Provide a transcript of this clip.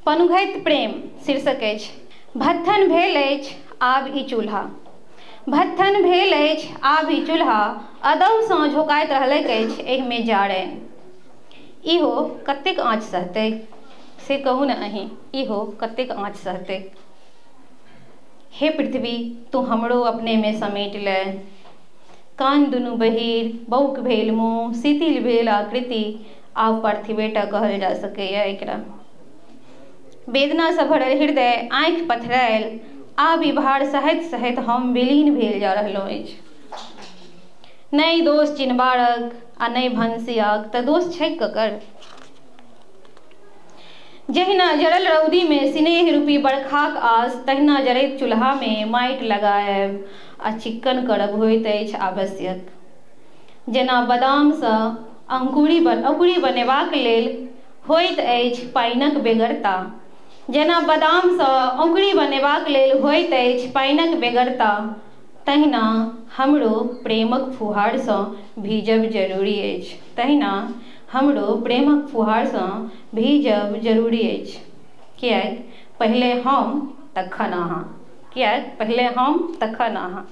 पनुघैत प्रेम शीर्षक अछि। भत्थन भेल अछि आब ई चूल्हा, भत्थन भेल अछि आब ई चूल्हा, अदौसँ झोकाइत रहलैक अछि एहिमे जारनि। इहो कतेक आँच सहतै से कहू ने अहीं, इहो कतेक आँच सहतै। हे पृथ्वी तू हमरो अपनेमे समेट ले। कान दुनू बहिर, बौक भेल मुँह, शिथिल भेल आकृति, आब पार्थिवेटा कहल जा सकैए एकरा। वेदनासँ भरल हृदय, आँखि पथरायल, आब ई भार सहैत सहैत हम विलीन भेल जा रहलहुँ अछि। नहि दोष चिनबारक आ नहि भनसियाक, तऽ दोष छै ककर? जहिना जरल रौदीमे सिनेह रूपी बरखाक आस, तहिना जरैत चूल्हामे माटि लगायब आ चिक्कन करब होइत अछि आवश्यक। जेना बदामसँ अंकुरी औंकुरी बनेबाक लेल होइत अछि पानिक बेगरता, जेना बदामसँ औंकुरी बनेबाक लेल होइत अछि पानिक बेगरता, तहिना हमरो प्रेमक फुहारसँ भीजब जरूरी अछि, तहिना हमरो प्रेमक फुहारसँ भीजब जरूरी अछि। किएक पहिले हम तखन अहाँ, किएक पहिले हम तखन अहाँ।